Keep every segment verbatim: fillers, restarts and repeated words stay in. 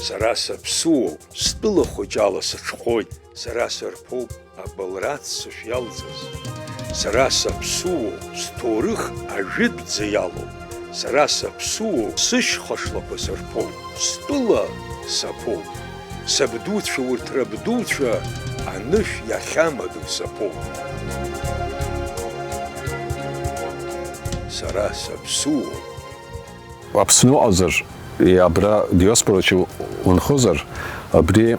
Сара саԥсуоуп, стәыла хәыҷ ала сыҽхәоит, сара сырԥоуп абылра аццышә иалҵыз. Сара саԥсуоуп, сҭоурых ажәытәӡа иалоуп. Сара саԥсуоуп, сышьха шлақәа сырԥоуп, стәыла саԥоуп. Сабдуцәа урҭ рабдуцәа анышә иахьамадоу саԥоуп. Сара саԥсуоуп. Аԥсны уҟазар, абра диаспорачы унхозар, абри,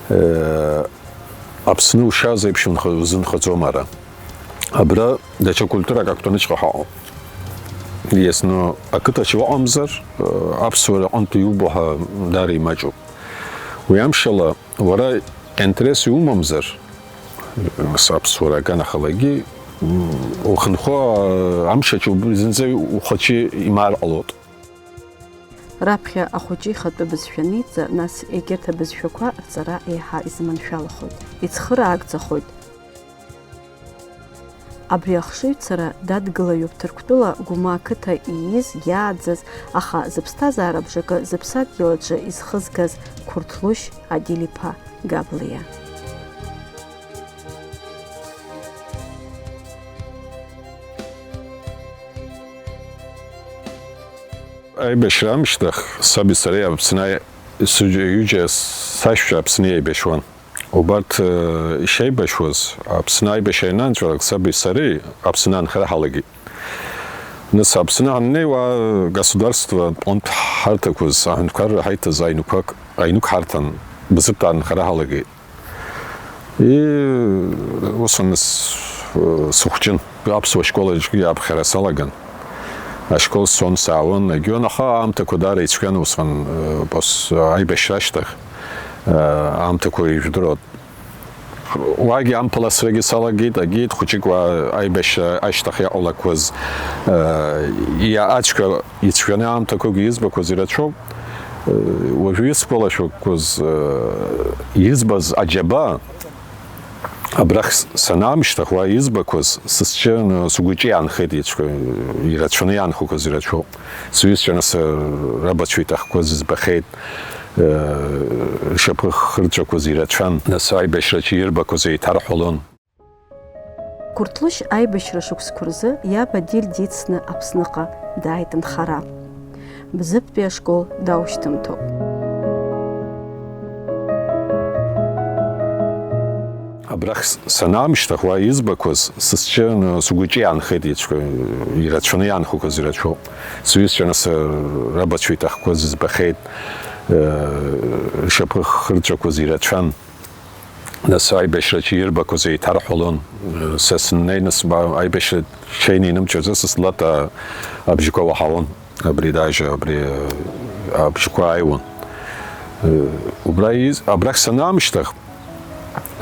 э, Аԥсны ушьаз еиԥш унх-, узынхаӡом ара. Абра даҽа культурак актәаныҵәҟьа ҳаҟоуп. Иазну ақыҭаҿы уаҟамзар, э, аԥсуара аҟынтә иубо ҳәа даара имаҷуп. Уи амшала, уара интерес иумамзар, аԥсуара аганахалагьы, ухынҳәы, амшаҿы убри зынӡа ухәыҷы имаар ҟалоит. Раԥхьа ахәыҷы ихатәы бызшәа аниҵа, нас егьырҭ абызшәақәа рҵара еиҳа изманшәалахоит, ицхыраагӡахоит. Абри ахшыҩцара дадгылаҩуп Ҭырқәтәыла Гәыма ақыҭа ииз, иааӡаз, аха зыԥсҭазаара бжакы зыԥсадгьыл аҿы изхызгаз Қәырҭлушь Адил-иԥа Габлиа. Аибашьра аамышьҭахь саби сареи Аԥсны сҩыџьа, ҩыџьа сашьцәа Аԥсны еибашьуан. Убарҭ, э, ишеибашьуаз, Аԥсны аибашьра ианаанҵәалак, саби сареи Аԥсны анхара ҳалагеит. Нас Аԥсны ҳаннеи, уа государстватә ҟынтә ҳарҭақәаз, аҳәынҭқарра ҳаиҭаз аинуқәак, аинук ҳарҭан, Бзыԥҭа анхара ҳалагеит. И, усҟан с-, сыхәҷын. Аԥсуа школ аҿгьы аԥхьара салаган. Ашкол сцон, саауан, егьион, аха аамҭақәа даара ицәгьан усҟан, э, пос-, аибашьра ашьҭахь, э, аамҭақәа ижәдыруан. Уагьы ампыласрагьы салагеит, агьеит, хәыҷык уа аибашьра ашьҭахь иҟалақәаз, э, иа-, ацәгьа ицәгьаны аамҭақәагьы избақәаз ирацәоуп. Э, уажәы исгәалашәақәаз, э, избаз аџьабаа, абрахь с-, санаамышьҭах, уа избақәаз, сысчын, сгәаҿы иаанхеит, ицәгьа-, ирацәаны иаанхақәаз ирацәоуп. Сҩызцәа нас, э, рабацәа иҭахқәаз збахьеит, э, ршьапы хырҵәақәаз ирацәан, нас аибашьраҿы ирбақәаз еиҭарҳәалон. Қәырҭлушь аибашьра шықәсқәа рзы иаб Адил дицны Аԥсныҟа дааит нхара. Бзыԥтәи ашкол даушьҭымҭоуп. Абрахь с-, санаамышьҭах, уа избақәаз, сысчын, сгәаҿы иаанхеит, ицәгьа-, ирацәаны иаанхақәаз ирацәоуп. Сҩызцәа нас, э, рабацәа иҭахқәаз збахьеит, э, ршьапы хырҵәақәаз ирацәан. Нас аибашьраҿы ирбақәаз еиҭарҳәалон. Э, са сыннеины сба-, аибашьра ҽеины инымчыз, сызлата абжьқәа уаҳауан. Абри даже, абри, э, абжьқәа ааиуан. Э, убра из-, абрахь санаамышьҭах,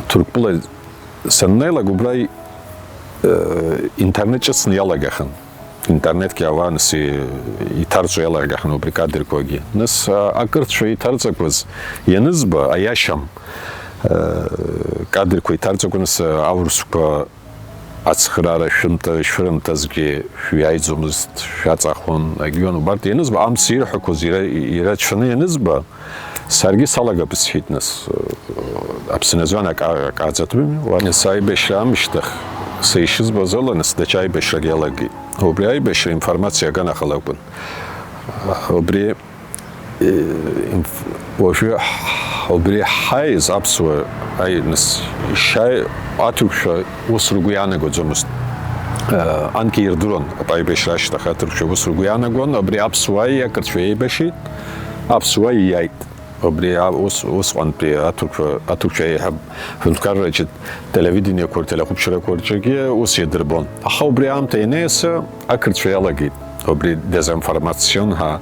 Ҭырқәтәыла саннеилак, убра, э, интернет ҿыцны иалагахьан. Интернетгьы ауан, нас и-, иҭарҵо иалагахьан убри кадрқәагьы. Нас, а, акырцәа иҭарҵақәаз ианызба, аиашам, э, кадрқәа иҭарҵақәа, нас, а, аурысқәа ацхыраара шәымҭа-, шәрымҭазгьы шәиааиӡомызт, шәаҵахон, агьион убарҭ ианызба, амц ирҳәақәоз ира-, ирацәаны ианызба, саргьы салагап сҳәеит, нас, э, Аԥсны азы ак-, ак аӡатәым, уа нас аибашьра аамышьҭахь, са ишызбоз ала, нас даҽа аибашьрак иалагеит. Убри аибашьра информациа аганахалакәын. Убри, э, инф-, уажәы ҳ-, убри ҳаиз аԥсуа аи-, нас, шьа-, аҭырқәшәа ус ргәы иаанагаӡомызт. Э, анкьа ирдыруан, аибашьра ашьҭахь аҭырқәшәа ус ргәы иаанагон, абри аԥсуааи ақырҭшәа еибашьит, аԥсуаа ииааит. Убри а-, ус, усҟантәи аҭырқәа, аҭырқәа еиҳаб ҳәынҭқарраҿы телевидениеқәа, телехәаԥшрақәа рҿгьы ус иадырбон. Аха убри аамҭа ианеиса, ақырҭцәа иалагеит убри дезинформацион ҳәа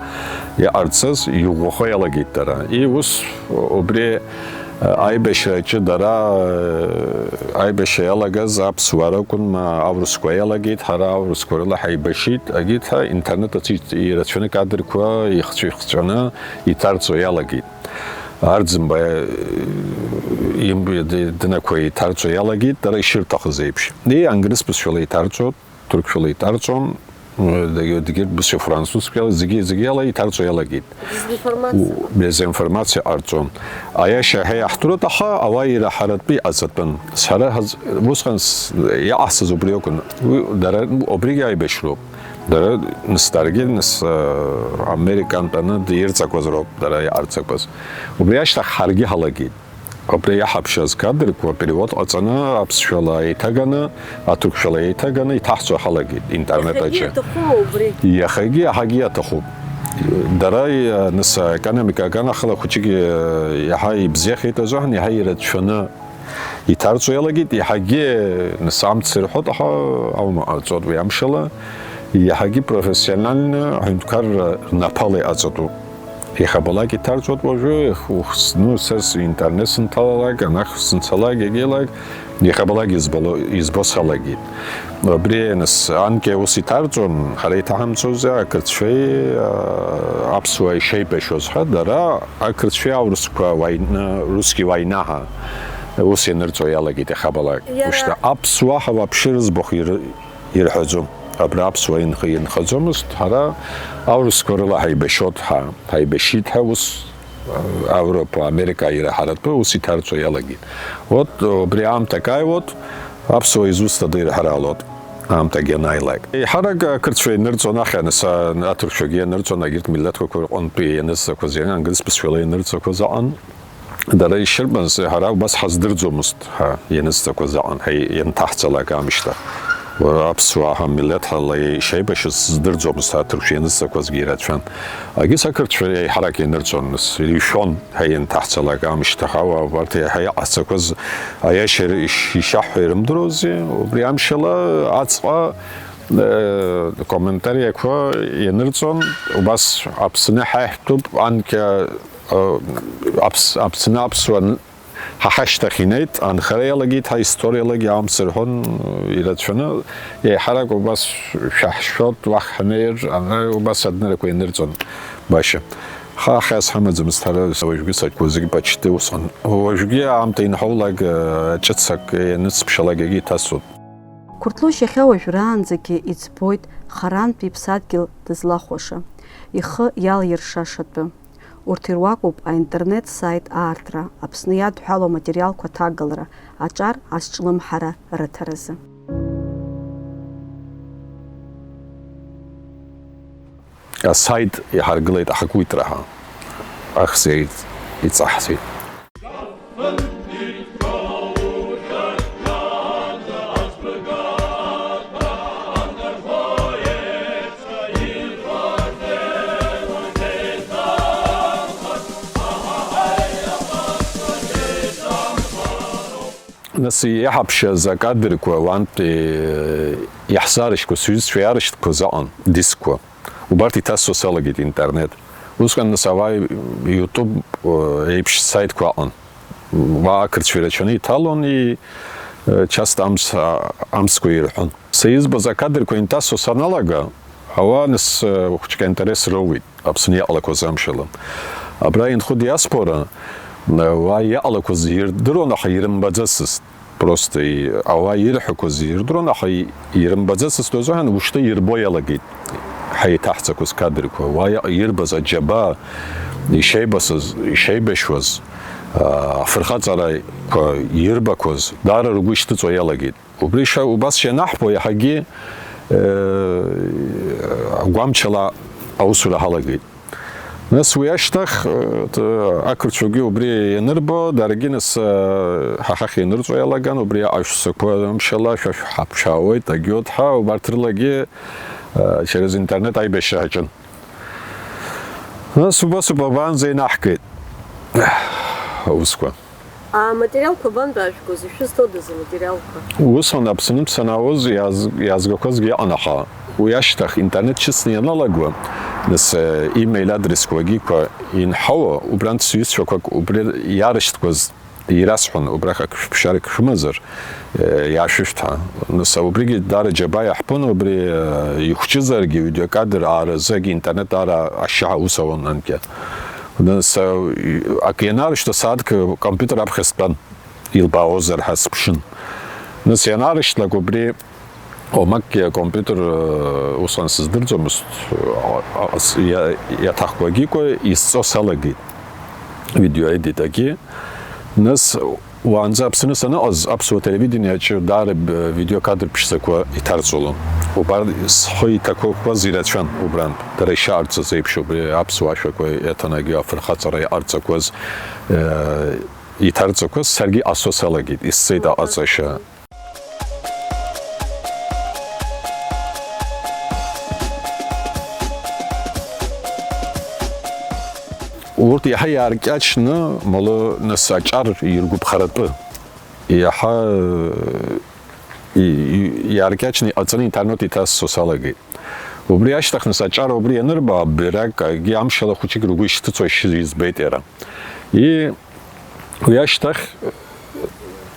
иҟарҵаз, иӷәӷәахо иалагеит дара. И ус убри, э, аибашьраҿы дара, э, аибашьра иалагаз аԥсуаа ракәын, ма аурысқәа иалагеит, ҳара аурысқәа рыла ҳаибашьит, агеит ҳәа интернет аҿы ирацәаны кадрқәа ихҵәы-ихҵәаны иҭарҵо иалагеит. Арӡынба, э, им-, д-, днақәа иҭарҵо иалагеит, дара ишырҭахыз еиԥш. И англис бызшәала иҭарҵо, ҭырқәшәала иҭарҵон, Дагьы-, дагьырҭ бызшәа французтәиала, зегьы, зегьы ала иҭарҵо иалагеит. Дезинформациа. У-, дезинформациа ҟарҵон. Аиаша ҳәа иаҳдыруеит, аха ауаа ираҳаратәы иҟаҵатәын. Сара ҳаз-, усҟан с-, иҟаҳҵаз убри акәын. Уи дара, убригьы аибашьроуп. Дара, нас, даргьы, нас, э, Америка нтәаны ирҵақәаз роуп, дара иҟарҵақәаз. Убри ашьҭахь ҳаргьы ҳалагеит. Абри иаҳаԥшьаз кадрқәа перевод ҟаҵаны, аԥсшәала еиҭаганы, аҭырқәшәала еиҭаганы иҭаҳҵо ҳалагеит интернет аҿы. Иахьагьы аҭахума убри? Иахьагьы, иаҳагьы аҭахуп. Дара, нас, аекономика аганахьала хәыҷык, иаҳа ибзиахеит азыҳәан, иаҳа ирацәаны иҭарҵо иалагеит, иаҳагьы, нас, амц ирҳәоит, аха аума ҟарҵоит уи амшала, иаҳагьы профессионально аҳәынҭқарра рнапала иҟаҵатәуп. Иахьабалак иҭарҵуеит уажәы, ух-, ну, сара синтернет сынҭалалак, анахь сынцалак, егьилак, иахьабалак избало, избо салагеит. Убри, нас, анкьа ус иҭарҵон, ҳара иҭаҳамҵозеи, ақырҭцәеи, а, аԥсуааи шеибашьуаз ҳәа, дара ақырҭцәеи аурысқәа уаҩ-, русские война ҳәа ус ианырҵо иалагеит иахьабалак. Иара ушьҭа аԥсуаа ҳәа вообще рыӡбахә ир-, ирҳәаӡом. Абра аԥсуаа инх-, инхаӡомызт, ҳара аурысқәа рыла ҳаибашьот ҳәа, ҳаибашьит ҳәа ус, а, Ауропа, Америка ираҳаратәы ус иҭарҵо иалагеит. Вот, убри аамҭак ааиуеит, аԥсуаа изусҭада ирҳәаралоит, аамҭагьы анааилак. Еиҳарак ақырҭцәа ианырҵон ахьа, нас, а, аҭырқәцәагьы ианырҵон, егьырҭ милаҭқәақәа рҟынтәи ианырҵақәаз, иан-, англызбызшәала ианырҵақәаз аҟан. Дара ишырбаз, ҳара убас ҳаздырӡомызт, ҳа, ианызҵақәаз аҟан, ҳа, ианҭаҳҵалак аамышьҭахь. Уара аԥсуаа ҳәа милеҭ ҳәа ла ишеибашьыз сыздырӡомызт, аҭырқәцәа ианызҵақәазгьы ирацәан. Егьыс ақырҭцәа еиҳарак ианырҵон, нас, иршәон, ҳа, ианҭаҳҵалак аамышьҭахь, ауаа убарҭ еиҳа иҟаҳҵақәаз аиаша иш-, ишаҳҳәо ирымдыруази, убри амшала аҵҟа, э, комментариақәа ианырҵон, убас Аԥсны ҳаиҳәтәуп, анкьа Аԥс-, Аԥсны аԥсуаа ҳа ҳашьҭахь инеит, анхара иалагеит, ҳаисториалагьы аамсыр ҳәон ирацәаны, еиҳарак убас шәаҳшәот, уахь ҳнеир, ара убас адыррақәа ианырҵон, башьа. Ҳа хьаас ҳамаӡамызт, ҳара уажәгьы сакәу зегьы почти усҟан. Уажәгьы аамҭа инҳаулак, ҿыц ак ианыцԥшьалак егьа иҭасуп. Қәырҭлушь иахьа уажәраанӡагьы иӡбоит харантә иԥсадгьыл дызлахәаша, ихы иалиршашатәы. Урҭ ируакуп аинтернет-саит аартра, Аԥсны иадҳәалоу аматериалқәа аҭагалара, аҿар азҿлымҳара рыҭаразы. Асаит иҳаргылеит аҳакуитра ҳәа. Ахьӡ иаиҵ-, иҵаҳҵеит. Нас иаҳаԥшьаз акадрқәа уантәи иаҳзаарышьҭқәаз, сҩызцәа иаарышьҭқәаз аҟан дискқәа. Убарҭ иҭасҵо салагеит интернет. Усҟан нас ауаа YouTube, э, еиԥш саитқәа аҟан. Уа ақырҭцәа ирацәаны иҭалон, и, э, часто амц-, а, амцқәа ирҳәон. Са избаз акадрқәа инҭасо саналага, ауаа нас, э, хәыҷқәа интерес роуеит Аԥсны иҟалақәаз амшала. Абра инхо диаспора, э, уа иҟалақәаз ирдыруан, аха ирымбаӡацызт. Просто и-, ауаа ирҳәақәаз ирдыруан, аха и-, ирымбаӡацызт азыҳәан, ушьҭа ирбо иалагеит ҳаиҭаҳҵақәаз кадрқәа. Уа иа-, ирбаз аџьабаа, ишеибасыз, ишеибашьуаз, аа, афырхаҵарақәа ирбақәаз, даара ргәы ишьҭыҵуа иалагеит. Убри ша-, убас шанаҳбо, иаҳагьы, э, агәамчала аусура ҳалагеит. Нас уи ашьҭахь, э, т-, ақырҭцәагьы убри ианырбо, даргьы нас, э, ҳа ҳахь ианырҵо иалаган, убри аҟаҩ ссақәа амшала шәа шәҳаԥшаауеит, агьиот ҳәа, убарҭ рылагьы, э, через интернет аибашьра ҳаҿын. Нас убас убабанӡа инаҳгеит аусқәа. Аматериалқәа бантәи аажәгоз, ишәызҭодаз аматериалқәа? Усҟан Аԥсны санаауаз иааз-, иаазгақәазгьы ыҟан, аха уи ашьҭахь интернет шьыцны ианалаго, нас, э, имеил адресқәагьы инҳауа, убрантә сҩызцәақәак убри иаарышьҭқәаз ирасҳәон, убрахь ак шәыԥшаарак шәымазар, э, иаашәышәҭ ҳәа. Нас убригьы даара џьабаа иаҳԥон, убри, э, ихәҷызаргьы, видеокадр ааразыгь интернет даара ашьшьыҳәа аус ауан анкьа. Нас, э, ак ианаарышьҭуа сааҭк компиутер аԥхьа стәан, илбаауазар ҳәа сыԥшын. Нас ианаарышьҭлак убри Омакгьы акомпиутер, э, усҟан сыздырӡомызт, э, а, а, с-, иа-, иаҭахқәагьы кәа изҵо салагеит, видеоедитагьы. Нас уаанӡа Аԥсны саныҟаз, аԥсуа телевидениеаҿы даара б-, видеокадр ԥшӡақәа иҭарҵалон. Убар схы иҭақәақәаз ирацәан убрантә, дара ишаҟарҵаз еиԥш, убри аԥсуа ашәақәа иаҭанагьы афырхаҵара иҟарҵақәаз, э, иҭарҵақәаз саргьы ҟасҵо салагеит, исҵеит аҟаҵашьа. Урҭ иаҳа иааркьаҿны, малы, нас, аҿар иргәаԥхаратәы, иаҳа, и-, и-, иааркьаҿны иҟаҵаны интернет иҭасҵо салагеит. Убри ашьҭахь, нас, аҿар убри ианырба, бирак, акгьы амшала хәыҷык ргәы ишҭыҵуа шьы-, избеит иара. И-, уи ашьҭахь,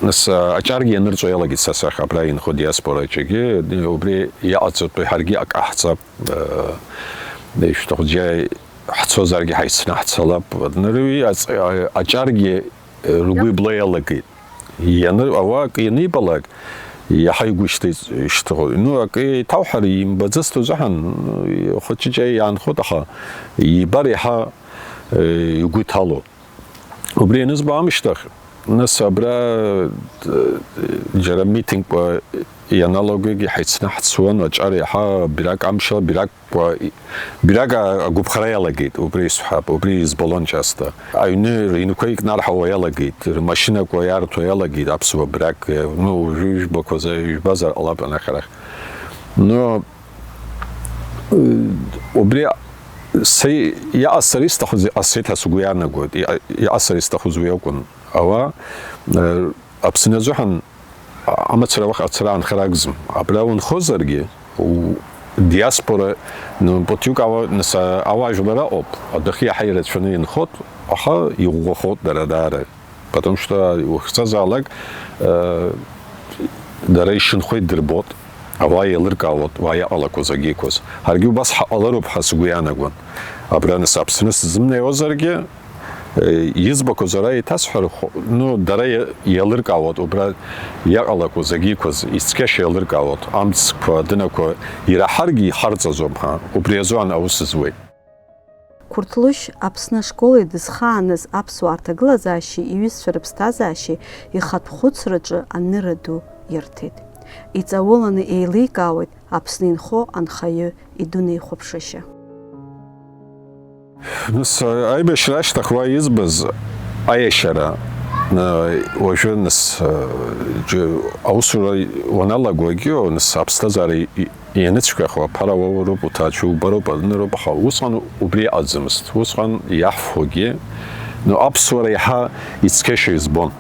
нас, аҿаргьы ианырҵо иалагеит са сахь, абра инхо диаспораҿгьы, убри иаҟаҵатәу ҳаргьы ак ҟаҳҵап, э, ишәҭаху џьа ҳцозаргьы ҳаицны ҳцалап. Уи аҵ-, а-, аҿаргьы, э, ргәы ибло иалагеит. Ианы-, ауаа акы ианибалак, иаҳа игәы ишьҭеит, ишьҭыхуа. Ну, акы еиҭауҳар имбаӡацт узыҳәан, ну, хәыҷык иаанхоит, аха ибар иаҳа, э, игәы иҭало. Убри ианызба аамышьҭахь, нас абра, э, џьара митингқәа ианалагогьы ҳаицны ҳцон, аҿар иаҳа бирак амшала, бирак Кәа-, бирак агәыԥхара иалагеит, убри исҳәап, убри избалон часто. Аҩны рыҩнқәа икнарҳауа иалагеит, рмашьынақәа иарҭо иалагеит, аԥсуа бирак, ну, уажәы ижәбақәаз, ижәбазар ҟалап анахь арахь. Но, э, убри са-, иҟасҵар исҭахыз иҟасҵеит ҳәа сгәы иаанагоит, иҟа-, иҟасҵар исҭахыз уи акәын. Ауаа, э, Аԥсны азыҳәан амацара уахь ацара аанхар акәӡам. Абра унхозаргьы, у-, диаспора, ну, ԥыҭҩык ала, нас, а-, ауаажәлар ыҟоуп, адәахьы иаҳа ирацәаны инхоит, аха иӷәӷәахоит дара даара. Потому что ухьӡазаалак, э, дара ишынхо идырбоит, ауаа еилыркаауеит, уа иҟалақәоз, агьиқәаз. Ҳаргьы убас ҳаҟалароуп ҳәа сгәы иаанагон. Абра, нас, Аԥсны сзымнеиуазаргьы, Избақәоу сара еиҭасҳәар, хо-, ну, дара иа-, иалыркаауеит, убра иаҟалақәоу зегьы иқәыз ицқьашьа иалыркаауеит, амцқәа, адынақәа ираҳаргьы ихарҵаӡом ҳәа, убри азоуан аус зуеит. Қәырҭлушь Аԥсны ашколи дызхааныз аԥсуаа рҭагылазаашьеи иҩызцәа рыԥсҭазаашьеи ихатә хәыцраҿы анырра ду ирҭеит. Иҵауланы еиликаауеит Аԥсны инхо анхаҩы идунеихәаԥшышьа. Нас, аибашьра ашьҭахь уа избаз аиашьара, а, уажәы, нас, а, џьа-, аусура уаналагогьы, нас, аԥсҭазаара и-, и-, ианыцәгьахо аԥара уоуроуп, уҭаацәа убароуп, адныроуп, аха усҟан убри ыҟаӡамызт. Усҟан иаҳфогьы, ну, аԥсуара иаҳа ицқьашьа избон.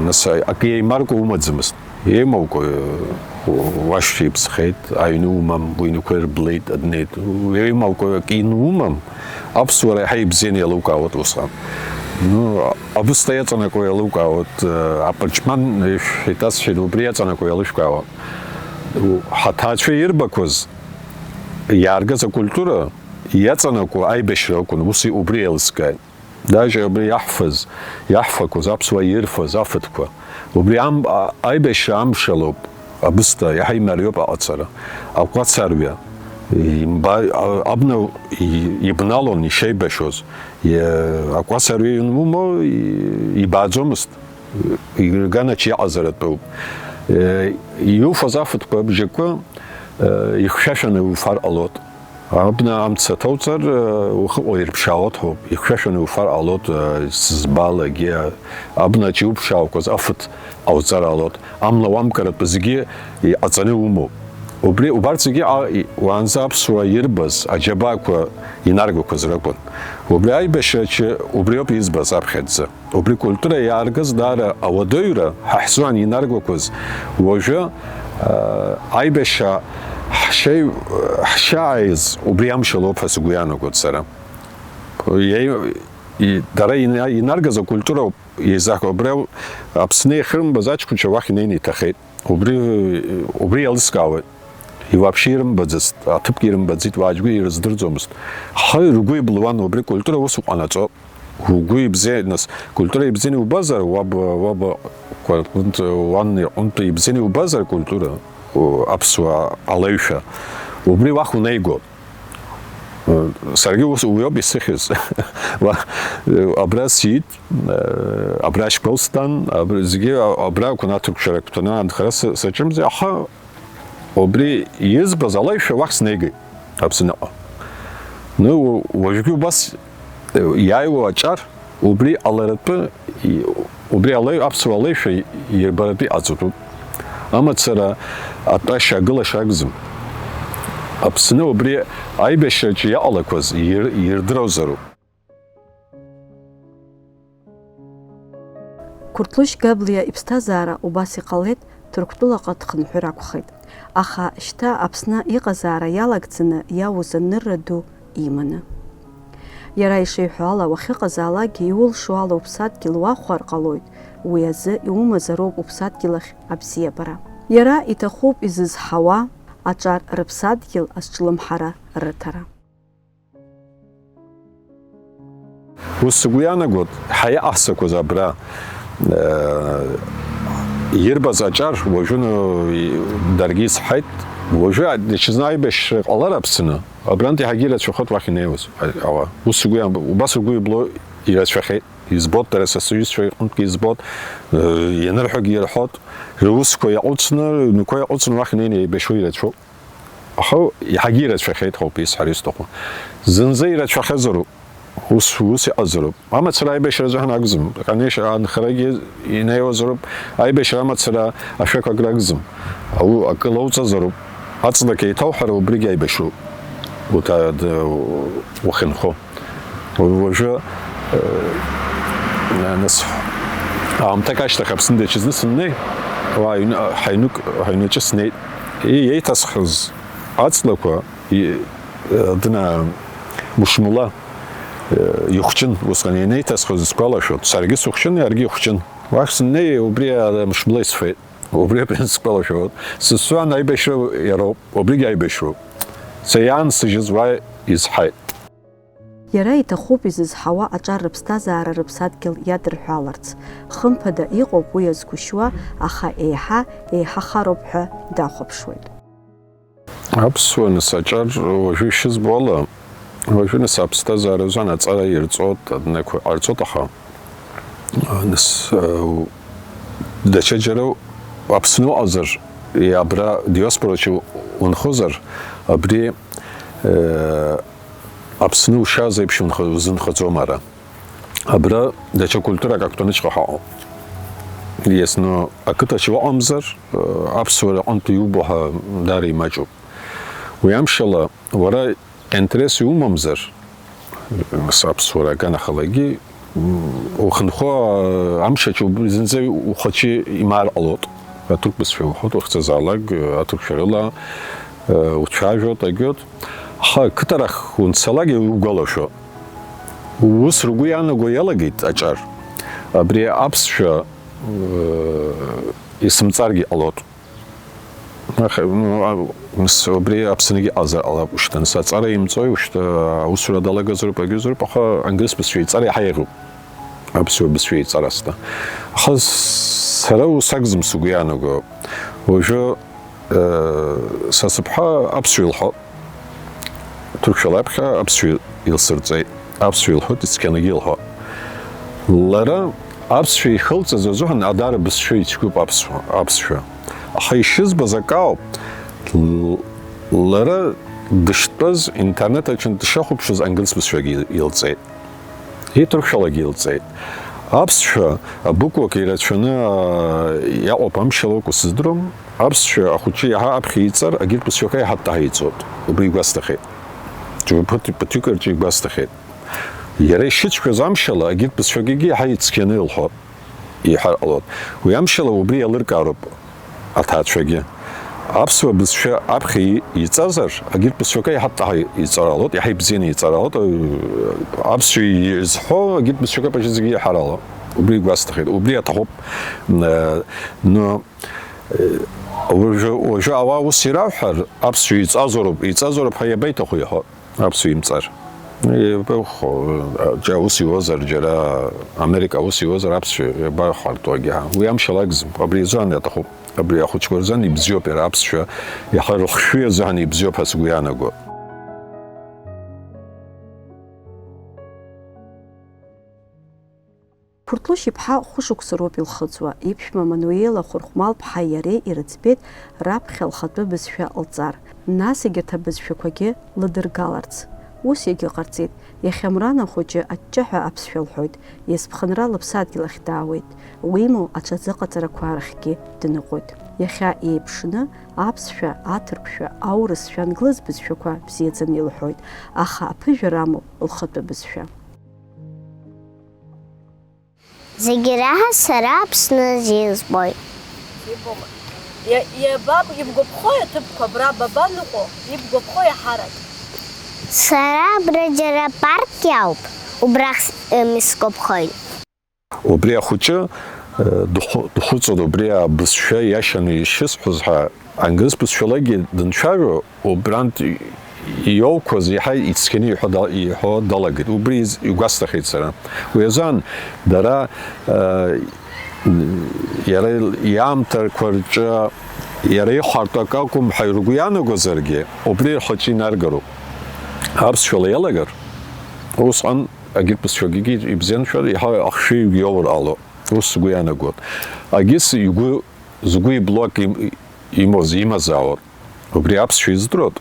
Нас, акы еимаркуа умаӡамызт. Еимаукәа, уашьцәа иԥсхеит, аҩны умам, уҩнқәа ирблеит, адунеи, еимаукәа акы ианумам, аԥсуара иаҳа ибзианы иалукаауеит усҟан. Ну, абысҭа иаҵанакуа иалукаауеит, э, аԥырчман, ишәҳәеит, асҳәеит, убри иаҵанакуа иалышәкаауа. Ҳаҭаацәа ирбақәаз, иааргаз акультура иаҵанакуа аибашьра акәын, ус убри еилыскааит. Даже абри иаҳфаз, иаҳфақәаз, аԥсуаа ирфаз афатәқәа, убри ам-, а-, аибашьра амшалоуп, абысҭа, иаҳа имариоуп аҟацара. Акәацарҩа, имба-, а-, абна и-, ибналон ишеибашьоз. Е-, акәацарҩа ианумоу, и-, ибааӡомызт. Ирганач иаҟазаратәуп. Е, иуфаз афатәқәа абжьақәа, е, ихьшәашәаны иуфар ҟалот. Абна амца ҭауҵар, э, ухы уаирԥшаауеит ҳәоуп, ихьшәашәаны иуфар ҟалоит, э, сызбалагьы, абнаҿ иуԥшаауақәаз афатә ҟауҵар ҟалоит, амла уамкратәы зегьы иҟаҵаны иумоуп. Убри, убарҭ зегьы а-, и-, уаанӡа аԥсуаа ирбаз аџьабаақәа инаргақәаз ракәын. Убри аибашьраҿы убриоуп избаз аԥхьаӡа. Убри культура иааргаз даара ауадаҩра ҳа ҳзуан инаргақәаз уажәы, аа, аибашьра ҳшеи-, ҳшааиз убри амшалоуп ҳәа сгәы иаанагоит сара. Иеи-, и-, дара ина-, инаргаз акультура ауп еизаҳго. Убри ау-, Аԥсны иахьырымбаз аҷкәынцәа уахь инеины иҭахеит. Убри, убри еилыскаауеит. И вообще ирымбаӡацт, аҭыԥгьы ирымбаӡеит, уаажәгьы ирыздырӡомызт. Ҳаи, ргәы иблуан, убри культура ус уҟанаҵо. Угәы ибзиан, нас, культура ибзианы иубазар, уаб, уаб, кәа-, уан иҟынтә ибзианы иубазар культура, аԥсуа алеишәа, убри уахь унеигоит. Саргьы ус, уи ауп исыхьыз. Уа, абра сиит, абра ашкол стан, абра, зегьы абра акәын, аҭырқәшәара агәҭаны анхара са-, саҿымзи, аха убри избаз алеишәа уахь снеигеит, Аԥсныҟа. Ну, уажәгьы убас, э, иааиуа аҿар, убри аларатәы, и-, убри алеи-, аԥсуа алеишәа ирбаратәы иҟаҵатәуп. Амацара атәашьа агылашьа акәӡам. Аԥсны убри аибашьраҿы иҟалақәаз ир-, ирдыруазароуп. Қәырҭлушь Габлиа иԥсҭазаара убас иҟалеит, Ҭырқәтәылаҟа дхынҳәыр акәхеит. Аха шьҭа Аԥсны иҟазаара иалагӡаны иауз анырра ду иманы. Иара ишиҳәо ала, уахьыҟазаалакгьы иулшо ала уԥсадгьыл уахәар ҟалоит, уи азы иумазароуп уԥсадгьыл ахь абзиабара. Иара иҭахуп изызҳауа аҿар рыԥсадгьыл азҿлымҳара рыҭара. Ус сгәы иаанагоит, ҳаиаҟаҳҵақәаз абра, э, ирбаз аҿар, уажәы, ну, и-, даргьы изҳаит, уажәы а-, даҽазны аибашьра ҟалар Аԥсны, абрантә иаҳагьы ирацәахоит уахь инеиуаз, а-, ауаа. Ус сгәы иаанагоит, убас сгәы ибло ирацәахеит, избоит, дара са сҩызцәа рҟынтәгьы избоит, э, ианырҳәогьы ирҳәоит, русқәа иаҟәыҵны, рыҩнқәа иаҟәыҵны уахь инеины еибашьуа ирацәоуп. Аха иаҳагьы ирацәахеит ҳәа ауп исҳәар исҭаху. Зынӡа ирацәахьазароуп, ус, ус иҟазароуп. Амацара аибашьра азыҳәан акәӡам. Конечно, анхарагьы инеиуазароуп, аибашьра амацара ашәақәак ракәӡам. Ау-, акы лоуҵазароуп. Аҵлак еиҭауҳәар, убригь аибашьроуп. Уҭа-, д-, ухьынхо. Уажәы, э, нас, аамҭак ашьҭахь Аԥсны даҽазны сымнеи, уа аҩны, ҳаҩнык, ҳаҩнаҿы снеит. И-, еиҭасхыз аҵлақәа, и-, э, дна, мушмула, э, ихәҷын, усҟан ианеиҭасхыз сгәалашәоит. Саргьы сыхәҷын, иаргьы ихәҷын. Уахь сымнеи, убри ара мушмула исфеит. Убри аԥҳәыс сгәалашәоит. Сызцу аибашьра иароуп, убригь аибашьроуп. Са иаансыжьыз уа изҳаит. Иара иҭахуп изызҳауа аҿар рыԥсҭазаара рыԥсадгьыл иадырҳәаларц. Хымԥада иҟоуп уи иазгәышьуа, аха еиҳа еиҳахароуп ҳәа дахәаԥшуеит. Аԥсуа нас аҿар уажәы ишызбо ала, уажәы нас аԥсҭазаара азын аҵара ирҵоит, аднақәа ҟарҵоит, аха, нас, э, даҽаџьара Аԥсны уҟазар, и-, абра диаспораҿы унхозар, абри, э, Аԥсны ушьаз еиԥш унх-, узынхаӡом ара. Абра даҽа культурак актәаныҵәҟьа ҳаҟоуп. Иазну ақыҭаҿы уаҟамзар, э, аԥсуара аҟынтә иубо ҳәа даара имаҷуп. Уи амшала, уара интерес иумамзар, э, аԥсуара аганахалагьы, м, ухынҳәы, э, амшаҿы убри зынӡа ухаҿы имаар ҟалоит. Аҭырқәбызшәа уҳәоит, уахьцазаалак, э, аҭырқәшәарыла, э, уцәажәоит, агьоит. Аха қыҭарах унцалак иугәалашәо. Ус ргәы иаанаго иалагеит аҿар. Абри аԥсшәа, э, исымҵаргьы ҟалоит. Аха, ну, а, мс, убри Аԥсныгьы иҟазар ҟалап, ушьҭа, нас аҵара имҵои, ушьҭа аусура далагазароуп, агьозароуп, аха англис бызшәа иҵара иаҳа еиӷьуп. Аԥсуа бызшәа иҵара асҭа. Аха сара ус акәӡам сгәы иаанаго. Уажәы, э, са сыԥҳа аԥсшәа илҳәо. Ҭырқәшәала аԥхьа аԥсшәа илсырҵеит. Аԥсшәа илҳәоит, ицқьанагьы илҳәо. Лара аԥсшәа ихылҵыз азыҳәан адара бызшәа ицәгьоуп аԥсуа, аԥсшәа. Аха ишызбаз акы ауп. Л-, лара дыштәаз интернет аҿы дшахәаԥшуаз англис бызшәагьы илҵеит. Иҭырқәшәалагьы илҵеит. Аԥсшәа абуквақәа ирацәаны, аа, иаҟоуп амшала акәу сыздырам. Аԥсшәа ахәыҷы иаҳа аԥхьа иҵар, агьырҭ бызшәақәа иаҳа дҭаҳа иҵоит. Убри игәасҭахеит. Џьоук ԥыҭ-, ԥыҭҩык рҿы игәасҭахеит. Иара ишыцәгьаз амшала, агьырҭ бызшәақәагьы иаҳа ицқьаны илҳәо, иҳәар ҟалоит. Уи амшала убри иалыркаароуп аҭаацәагьы. Аԥсуа бызшәа аԥхьа и-, иҵазар, агьырҭ бызшәақәа иаҳа дҭаҳа иҵар ҟалоит, иаҳа ибзианы иҵар ҟалоит. Аԥсшәа изҳәо агьырҭ бызшәақәа пачызгьы иаҳар ала. Убри игәасҭахеит, убри аҭахуп. Э, но, э, уажәы, уажәы ауаа ус ираҳәар, аԥсшәа иҵазароуп, иҵазароуп ҳәа иабеиҭаху иҳәо, аԥсшәа имҵар. Ибахәо, џьа ус иуазар, џьара Америка ус иуазар, аԥсшәа иабахәарҭоу агьаҳа. Уи амшала акәӡам, абри азыҳәан иаҭахуп. Абри ахәыҷқәа рзын ибзиоуп иара аԥсшәа, иаҳа рыхшыҩ азыҳәан ибзиоуп ҳәа сгәы иаанагоит. Қәырҭлушь иԥҳа хәышықәса роуп илхыҵуа, иԥшәма Мануела Хәырхәмал-ԥҳаи иареи ирыӡбеит раԥхьа лхатәы бызшәа лҵар, нас егьырҭ абызшәақәагьы лыдыргаларц. Ус иагьыҟарҵеит, иахьа Мрана хәыҷы аҷҷаҳәа аԥсшәа лҳәоит, иазԥхынра лыԥсадгьыл ахь даауеит, уимоу, аҽазыҟаҵарақәа рахьгьы дныҟәоит. Иахьа еиԥшны, аԥсшәа, аҭырқәшәа, аурысшәа, англыз бызшәақәа бзиаӡаны илҳәоит, аха аԥыжәара амоуп лхатәы бызшәа. Зегьы раҳа сара Аԥсны азин збоит. Ибома. Иа- Иабаб ибгәаԥхои аҭыԥқәа абра бабаныҟәо, ибгәаԥхо иаҳарак? Сара абра џьара парк иауп, убрахь м, исгәаԥхоит. Убри ахәыҷы э, дхәы- дхәыцуан, убри абызшәа иашаны ишысҳәоз ҳәа, англыз бызшәалагьы данцәажәо, убрантә иоуқәаз иаҳа ицқьаны иҳәо да- иҳәо далагеит. Убри из- игәасҭахьеит сара. Уи азан дара э, иара иаамҭақәа рҿы иара ихәартә акы акәым ҳәа ргәы иаанагозаргьы, убри рхаҿы инаргароуп. Аԥсшәала иалагар, усҟан агьырҭ бызшәагьы ибзианшәар, иаҳа ахшыҩгьы иоур ҟало, ус сгәы иаанагоит. Агьыс игәы, згәы иблуак им- имоз, имазаауан. Убри аԥсшәа издыруан.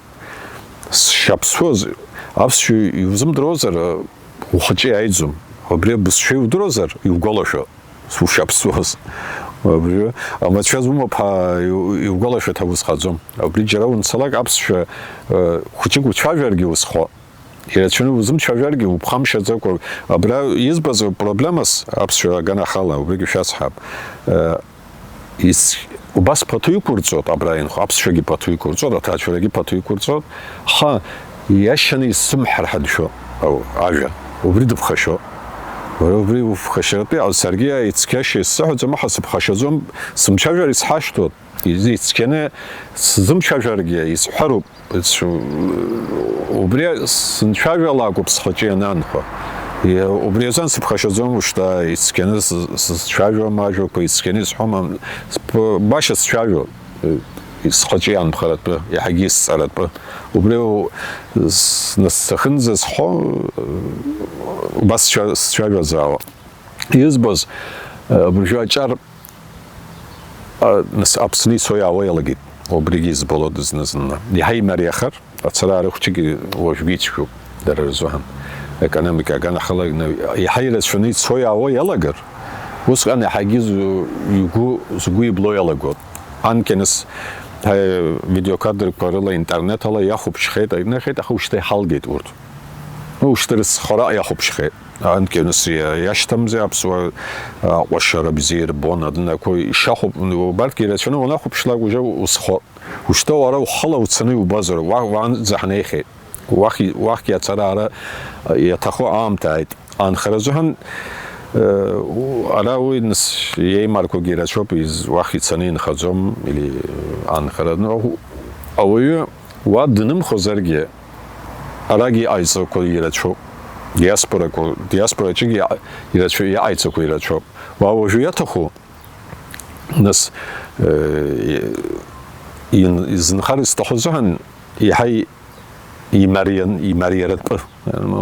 Сшаԥсуаз, аԥсшәа иузымдыруазар, ухаҿы иааиӡом. Убри абызшәа иудыруазар, иугәалашәо, ушаԥсуаз. Абри амацәаз умоуп ҳәа иу- иугәалашәо ҭаузхаӡом. Абри џьара унцалак аԥсшәа э, хәыҷык уцәажәаргьы узхо. Ирацәаны узымцәажәаргьы уԥхамшьаӡакәа, абра избаз проблемас аԥсшәа аганахала, убригьы шәасҳәап. Э, ис- Убас пату иқәырҵоит абра инхо, аԥсшәагьы пату иқәырҵоит, аҭаацәарагьы пату иқәырҵоит. Ха, иашаны исзымҳәар ҳәа дшәо, ау, ажәа, убри дыԥхашьо. Уара убри уԥхашьаратәы, а, саргьы ицқьашьа исзыҳәаӡом, аха сыԥхашьаӡом, сымцәажәар исҳашьҭоит. Ицқьаны сзымцәажәаргьы исҳәароуп. Ц- Убри сынцәажәалаакәуп схаҿы ианаанхо. Иа- Убри азын сыԥхашьаӡом ушьҭа, ицқьаны с- сызцәажәом ажәақәа, ицқьаны исҳәом, ам- сп- баша сцәажәо, э, схаҿы иаанхаратәы, иаҳагьы исҵаратәы. Убри у- с- нас сахынӡа сҳәо, э, убас сцәа- сцәажәазаауа. Избоз, э, абыржәы аҿар А, нас Аԥсны ицо-иаауа иалагеит, убригьы избалоит зны-зынла. Иаҳа имариахар, ацара-аара хәҷык уажәгьы ицәгьоуп, дара рзыҳәан. Аекономика аганахалакны иаҳа ирацәаны ицо-иаауа иалагар, усҟан иаҳагьы зу- игәы, згәы ибло иалагоит. Анкьа нас, ҳа, видеокадрқәа рыла, интернет ала иахәаԥшхеит, аҩныҟа иҟахеит, аха ушьҭа иҳалгеит урҭ. Ну, ушьҭа рыцхәара иахәаԥшхеит. Анкьа нас иа- иашьҭамзи аԥсуа аҟәашара бзиа ирбон, адынақәа ишахәап, убарҭгьы ирацәаны уанахәаԥшлак, уже узхо. Ушьҭа уара ухала уцаны иубозар, уа- уаанӡа ҳнеихьеит. Уахь, уахьгьы ацара-аара иаҭаху аамҭа ааит. Анхара азыҳәан, э, у- ара уи нас иеимаркуагьы ирацәоуп, из- уахь ицаны инхаӡом, или анхара. Ну, ауаҩы уа днымхозаргьы, арагьы иҟаиҵақәо ирацәоуп. Диаспорақәа, диаспораҿгьы иа- ирацәа- иҟаиҵақәо ирацәоуп. Уа уажәы иаҭаху, нас, э, ин- изынхар изҭаху азыҳәан иаҳа и- имариан- имариаратәы,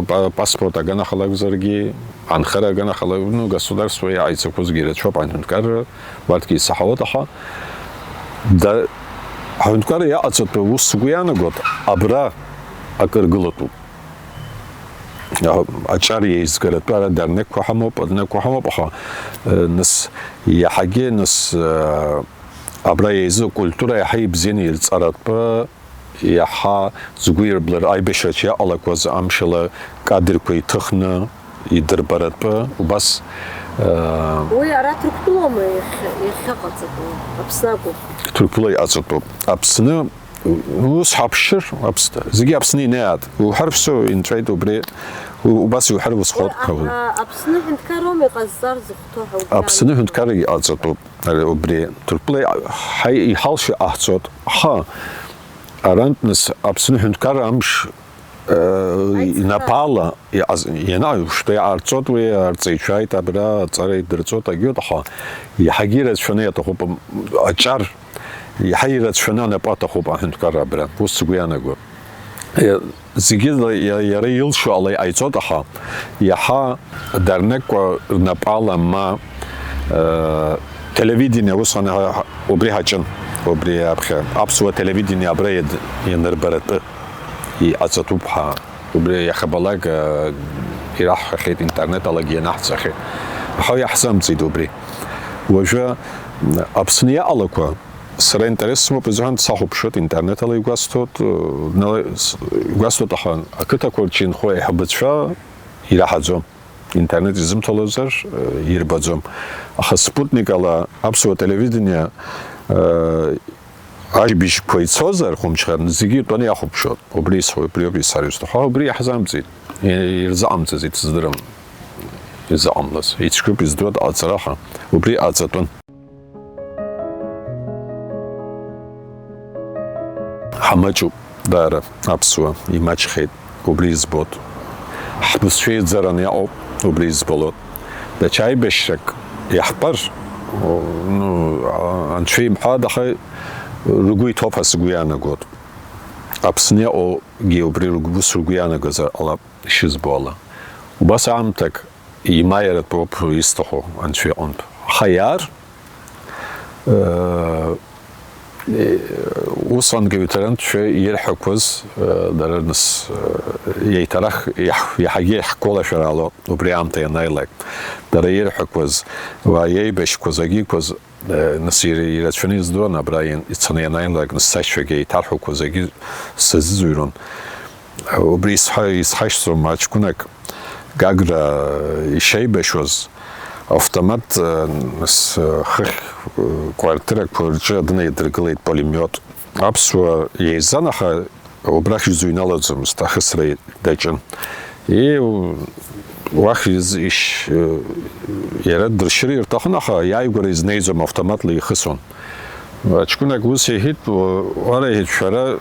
па- паспорт аганахалакәзаргьы, анхара аганахалак, ну, государство иҟаиҵақәозгьы ирацәоуп, аҳәынҭқарра, убарҭгьы исаҳауеит, аха да- аҳәынҭқарра иаҟаҵатәу ус сгәы иаанагоит, абра акы ргылатәуп. А- аҿар еизгаратәы ара дарнекқәа ҳамоуп, аднекқәа ҳамоуп, аха, э, нас, иаҳагьы, нас, э, абра еизо акультура иаҳа ибзианы ирҵаратәы, иаҳа згәы ирблыр, аибашьраҿы иаҟалақәаз амшала кадрқәа иҭыхны идырбаратәы, убас, э, Уи ара Ҭырқәтәылоума иахьа- иахьыҟаҵатәу, Аԥсны акәу? Ҭырқәтәыла иҟаҵатәуп. Аԥсны, ус ҳаԥшыр, Аԥс- зегьы Аԥсны инеиааит. Уҳәар, все, инҵәеит убри, у- убас иуҳәар, усхоит. А- Аԥсны ҳәынҭқарроума иҟазҵар зыхәҭоу ҳәа угәы Аԥсны ҳәынҭқарра иҟаҵатәуп. Ари убри Ҭырқәтәыла иҳа- иҳалшо иҟаҳҵоит. Аха арантә нас Аԥсны ҳәынҭқарра амш Инапала иҟаз-, иана-, уажәшьҭа иҟарҵоит уи, арҵаҩцәа ааит абра, аҵара идырҵоит, агьоит, аха иаҳагьы ирацәаны иаҭахуп, м, аҿар иаҳа ирацәаны анапы аҭахуп аҳәынҭқарра абра, ус сгәы иаанагоит. Е, зегьы ла-, иа-, иара илшо ала иҟаиҵоит, аха иаҳа дарнакқәа рнапала ма, э, телевидение усҟан ҳа-, ҳа-, убри ҳаҿын, убри аԥхьа аԥсуа телевидение абра иад-, ианырбаратәы иҟаҵатәуп ҳәа. Убри иахьабалак, э, ираҳҳәахьеит, интернет алагьы ианаҳҵахьеит. Аха иаҳзамҵит убри. Уажәы, м, Аԥсны иҟалақәа, сара интерес сымоуп азыҳәан сахәаԥшуеит, интернет ала игәасҭоит, э, нала-, с-, игәасҭоит, аха ақыҭақәа рҿы инхо аиҳабацәа ираҳаӡом. Интернет изымҭалозар, э, ирбаӡом. Аха Спутник ала аԥсуа телевидение, э, ажәабжьқәа ицозар, хәымҽхан, зегьы итәаны иахәаԥшуан. Убри исҳәо-, убриоуп исҳәар изҭаху, убри иаҳзамҵит. И-, ирзыҟамҵаӡеит, сыздырам. Изыҟамлаз. Ицәгьоуп, издыруа дҟаҵараха. Убри ҟаҵатәын. Ҳамаҷуп, даара, аԥсуа, имаҷхеит, убри избоит. Ҳбызшәа еизараны иҟоуп, убри избалоит. Даҽа аибашьрак иаҳбар, ну, а-, анцәа имҳәа, аха ргәы иҭоуп ҳәа сгәы иаанагоит. Аԥсны иҟоугьы убри ргәы, ус ргәы иаанагозар ҟалап, ишызбо ала. Убас аамҭак имааиратәоуп исҭаху анцәа иҟынтә. Аха иаар, э, э, усҟангьы аҩҭарантәшәа ирҳәақәаз, э, дара нас, э, еиҭарах иаҳ-, иаҳагьы иаҳгәалашәар ала, убри аамҭа ианааилак, дара ирҳәақәаз, уа иеибашьқәаз, агьиқәаз, э, нас ир-, ирацәаны издыруан, абра иан-, ицаны ианааилак, нас сашьцәагьы еиҭарҳәақәаз, агьи сазыӡырҩрон. Убри исҳа-, исҳашьҭоума, ҷкәынак Гагра ишеибашьуаз, автомат, э, с-, хыхь, э, квартирақәа рҿы днаидыргылеит пулемиот. Аԥсуа еизан, аха убрахь изыҩналаӡомызт, ахысра даҿын. И, уахь из-, иш-, э, иара дыршьыр ирҭахын, аха иааигәара изнеиӡом, автоматла ихысуан. Аҷкәынак ус иҳәеит, уара, иҳәеит, шәара,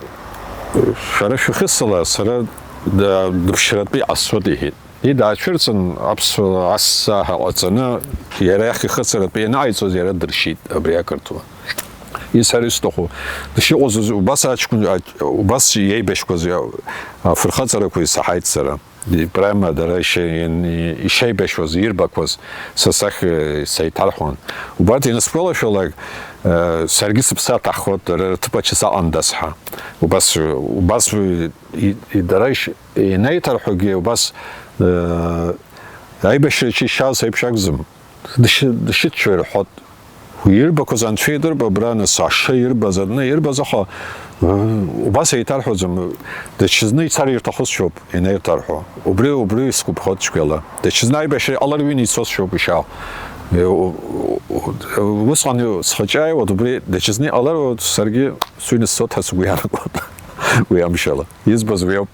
шәара шәахысыла, сара да-, дыԥшратәы иҟасҵоит, иҳәеит. И даацәырҵын, аԥсуа ас саҳәа ҟаҵаны, иара иахь ихыҵаратәы ианааиҵоз, иара дыршьит абри ақырҭуа. Исҳәар исҭаху, дышиҟаз убас аҷкәын, аҷ-, убас иеибашьқәаз, а, афырхаҵарақәа исаҳаит сара. Прямо дара ише-, ин-, ишеибашьуаз, ирбақәаз са сахь, э, сеиҭарҳәон. Убарҭ ианысгәалашәалак, э, саргьы сыԥсы аҭаххот, дара рҭыԥ аҿы саҟандаз ҳәа. Убас, убас, э, и-, и-, дара иш-, ианеиҭарҳәогьы убас, э, аибашьраҿы ишьаз еиԥш акәӡам. Дышьы-, дышьыччо ирҳәот. Уи ирбақәаз анцәа идырп, абра нас аша ирбаз, адәны ирбаз, аха, э, убас еиҭарҳәаӡом. Даҽазны ицар ирҭаху сшьоуп, ианеиҭарҳәо. Убри, убри сгәаԥхот цәгьала. Даҽазны аибашьра иҟалар ҩын ицо сшьоуп ишьа. Э, у-, у-, у-, усҟан схаҿы ааиуеит, убри даҽазны иҟалар, саргьы сыҩны сцот ҳәа сгәы иаанагоит. Уи амшала. Избаз уи ауп.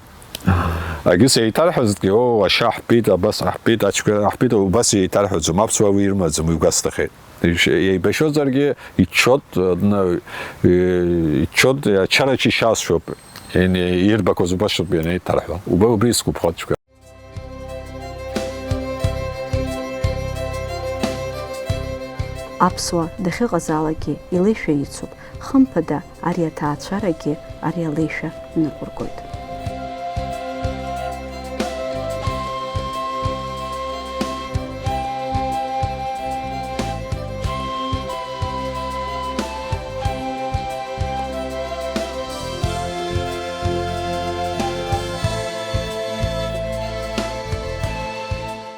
Агьыс еиҭарҳәазҭгьы, оо, ашьа ҳбеит, абас ҳбеит, ачгәа ҳбеит, убас еиҭарҳәаӡом, аԥсуаа уи ирмаӡам, уи гәасҭахеит. Иш-, еибашьозаргьы, иччот, адны, э, иччот, ачараҿы ишьасшьоуп, ин-, ирбақәаз убасшоуп ианеиҭарҳәо. Уба-, убри сгәаԥхот цәгьа. Аԥсуа дахьыҟазаалакгьы илеишәа ицуп, хымԥада, ари аҭаацәарагьы ари алеишәа ныҟәыргоит.